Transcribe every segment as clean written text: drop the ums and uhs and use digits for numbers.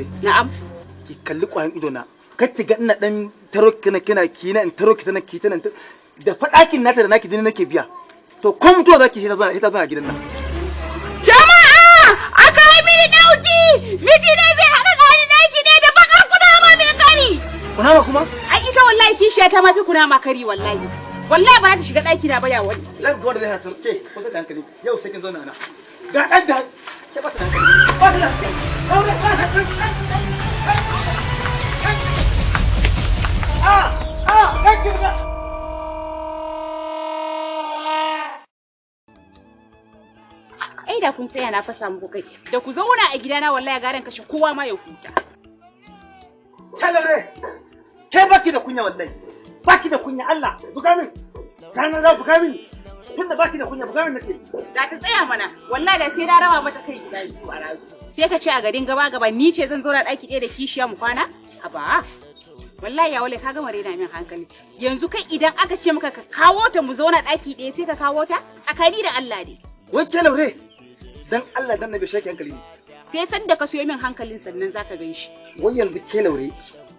Na'am. Ki kalli kwayan ido na. Kar ki ga ina dan taro kina kina kina in taro ki tana ki tana da fadakin nata da naki jini nake biya. To ko mutuwa zaki sai ta zauna gidan nan. Jama'a! A kai mini dauki! Miji ne zai haɗa gani daki ne da bakar kunama mai kari. Kunama kuma? Ai ita wallahi kishiya ta mafi kunama kari wallahi. Wallahi ba za ta shiga daki na ba ya wani. Zan ga wanda zai hana ke kusa da hankali yau sai kin zauna na. Ga dan da ke ba ta da hankali. Ba ta da hankali. Aure ba ta da hankali. Ah ah kake ga. Ai da kun tsaya na fasa muku kai da ku zauna a gidana wallahi garan kashe kowa ma ya huta. Talare! Ke baki da kunya wallahi. Baki da kunya Allah. Buga min. Kana za buga min. Tunda baki da kunya buga min nace. Da ta tsaya mana wallahi da sai na raba mata kai gida biyu a razu. Sai ka ce a garin gaba gaba ni ce zan zauna daki ɗaya da kishiya mu kwana? Haba. Wallahi ya wale ka gama raina min hankali. Yanzu kai idan aka ce maka ka kawo ta mu zauna daki ɗaya sai ka kawo ta? Tsakani da Allah dai. Wai ke laure. Dan Allah dan nabi shaki hankali ne. Sai san da ka siyo min hankalin sannan zaka gan shi. Wai yanzu ke laure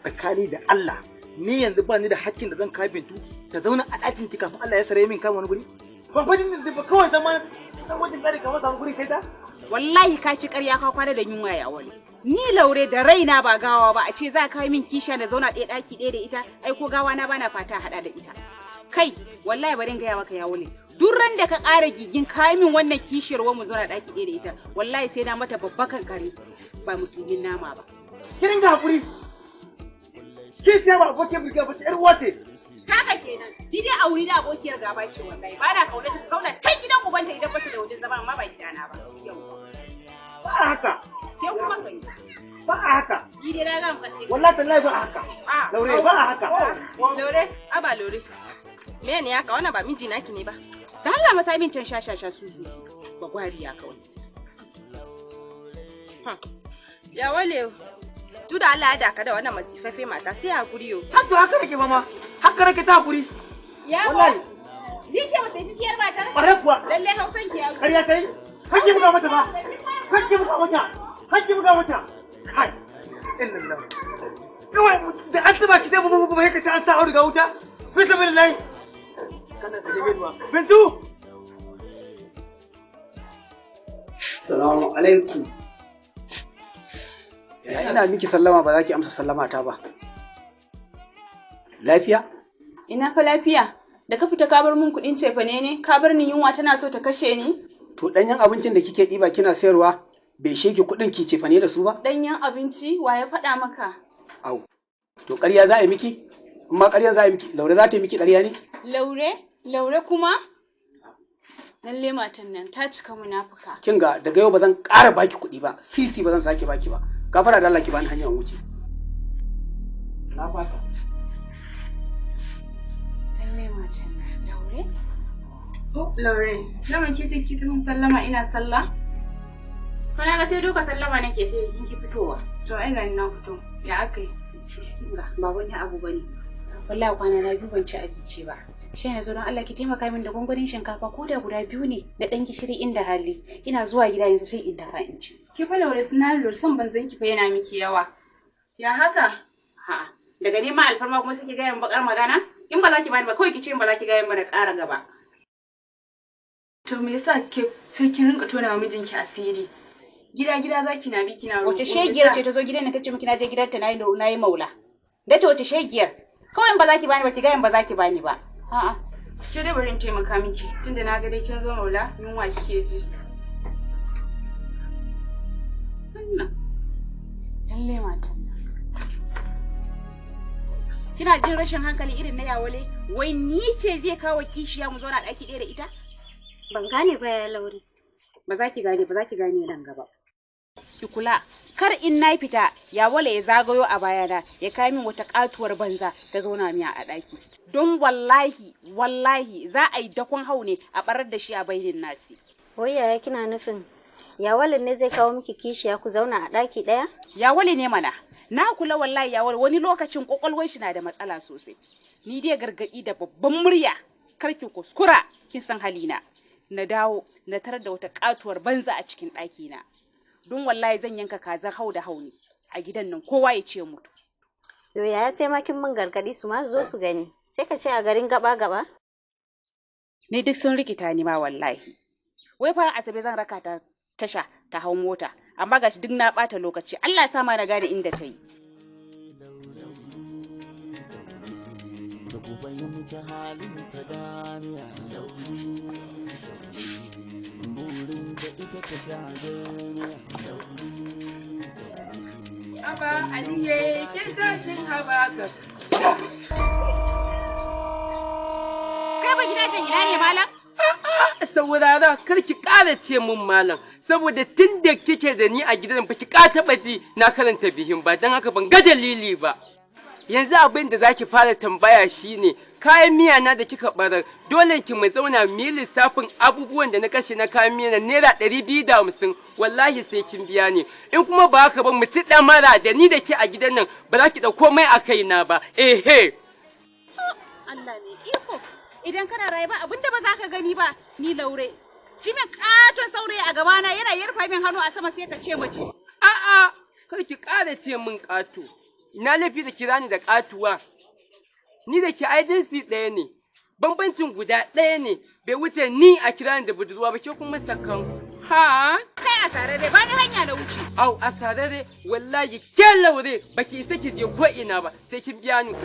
tsakani da Allah ni yanzu ba ni da hakkin da zan kai Bintu ta zauna a ɗakin ki kafin Allah ya sare min kama wani guri. Ba fa din ba kawai zama dan wajen tsari kamar samu guri kai ta. Wallahi ka ci ƙarya ka kwana da yunwa ya wale. Ni laure da raina ba gawa ba a ce za ka yi min kishiya da zauna ɗaya ɗaki ɗaya da ita ai ko gawa na bana fata haɗa da ita. Kai wallahi bari in gaya maka ya wale. Duk ran da ka ƙara gigin kayi min wannan kishiyar wa mu zauna ɗaki ɗaya da ita wallahi sai na mata babbakan kare ba musulmin nama ba. Ki ringa hakuri. Kishiya ba abokin birgiya ba ce ƴar uwa ce. Haka kenan. Ni dai a wuri na abokiyar gaba ce wallahi. Ba na kauna ta kauna can gidan ubanta idan ba su da wajen zama amma ba gidana ba. Ba a haka. Sai kuma kai. Ba a haka. Ni dai na ga maka sai. Wallahi tallahi ba a haka. Laure ba a haka. Laure, aba Laure. Me ne haka wannan ba miji naki ne ba. Da Allah mata min can sha sha sha su su. Ba gwariya kawai. Ya wale. Tu da Allah ya daka da wannan masifaffe mata sai hakuri yo. Haka haka nake mama. Haka nake ta hakuri. Ya Wallahi. Ni ke wata jikiyar matar? Ƙwarai kuwa. Lalle Hausan ki ya zo. Ƙarya ta yi. Hakki buga mata ba. Hakki buga mata. Hakki buga mata. Kai. Illallah. Kawai da an taba ki sai bubu bubu sai ka an sa auduga wuta. Fi sabilillahi. Kana da geduwa. Bintu. Salamu alaikum. Ya ina miki sallama ba za ki amsa sallama ta ba. Lafiya? Ina fa lafiya? Da ka fita ka bar mun kuɗin cefane ne? Ka bar ni yunwa tana so ta kashe ni? To ɗanyen abincin da kike ɗiba kina sayarwa bai sheki kuɗin ki cefane da su ba? Ɗanyen abinci wa ya faɗa maka? Au. To ƙarya za a yi miki? In ma ƙaryan za a yi miki, Laure za ta yi miki ƙarya ne? Laure? Laure kuma? Lalle matan nan ta cika munafuka. Kin ga daga yau ba zan ƙara baki kuɗi ba, sisi ba zan sake baki ba. Gafara da Allah ki bani hanyar wuce. Na fasa. Lalle matan nan. Laure? Oh, Laure, naman ke ce ki ta mun sallama ina sallah? Kana ga sai duka sallama nake ta kin ki fitowa. To ai ga ni na fito. Ya aka yi? Kinga ba wani abu bane. Wallahi kwana na biyu ban ci abinci ba. Shi ne zo don Allah ki taimaka min da gwangwanin shinkafa ko da guda biyu ne da ɗan gishiri inda hali. Ina zuwa gida yanzu sai in dafa in ci. Ki fa Laure na lura son banzan ki fa yana miki yawa. Ya haka? A'a, daga neman alfarma kuma sai ki gaya min bakar magana? In ba za ki bani ba kawai ki ce in ba za ki gaya min ba na ƙara gaba. To me yasa ke sai kin rinka tona wa mijinki asiri? Gida gida zaki na bi kina roƙo. Wace shegiyar ce ta zo gidan nan ta ce miki na je gidanta na yi na yi maula. Da ce wace shegiyar? Kawai in ba za ki bani ba ki gaya min ba za ki bani ba. A'a. Ke dai bari in taimaka miki tunda na ga dai kin zo maula yunwa kike ji. Wannan. Lalle matan nan. Kina jin rashin hankali irin na yawale? Wai ni ce zai kawo kishiya mu zauna ɗaki ɗaya da ita? Ban gane ba ya Laure. Ba za ki gane ba za ki gane nan gaba. Ki kula, kar in na fita yawale ya zagayo a bayana ya kai min wata katuwar banza ta zauna miya a ɗaki. Don wallahi wallahi za a yi dakon hau ne a barar da shi a bainin nasi. Wai yaya kina nufin Yawalin ne zai kawo miki kishiya ku zauna a ɗaki ɗaya? Yawale ne mana, na kula wallahi yawale wani lokacin kwakwalwar shi na da matsala sosai. Ni dai gargaɗi da babban murya, kar ki kuskura kin san halina. Na dawo na tarar da wata katuwar banza a cikin ɗakina. Don wallahi zan yanka kazan hau da hau ne. A gidan nan kowa ya ce mutu. Yo yaya sai ma kin min gargadi su ma zo su gani. Sai ka ce a garin gaba gaba. Ni duk sun rikita ni ma wallahi. Wai fa Asabe zan raka ta tasha ta hau mota, amma gashi duk na bata lokaci. Allah ya sa ma na gane inda ta yi. Da ku fahimci halin ta daniya burin ta ita ta sha duniya. Haba Aliye, kin tashin haba ka. Kai ba gidajen ina ne malam? Saurara kar ki ƙara ce mun malam, saboda tun da kike da ni a gidan ba ki ka taɓa ji na karanta bihin ba, don haka ban ga dalili ba. Yanzu abin da zaki fara tambaya shine kayan miya na da kika barar, dole ki mu zauna mu yi lissafin abubuwan da na kashe na kayan miya na ₦250, wallahi sai kin biya ni. In kuma ba haka ba mu ci ɗamara da ni da ke a gidan nan ba za ki ɗauko komai a kaina ba. Ehe. Allah ne iko. Idan kana raye ba abinda ba za ka gani ba, ni Laure. Jimin katon saurayi a gabana yana yarfa min hannu a sama sai ka ce mace. A'a, kar ki ƙara ce min ƙato. Ina laifi da kira ni da ƙatuwa. Ni da ke ai jinsi ɗaya ne. Bambancin guda ɗaya ne, bai wuce ni a kira ni da budurwa ba ke kuma sakan. Ha? Kai a sarare ba ni hanya na wuce. Au, a sarare wallahi ke Laure baki isa ki je ko ina ba, sai kin biya ni kuɗi.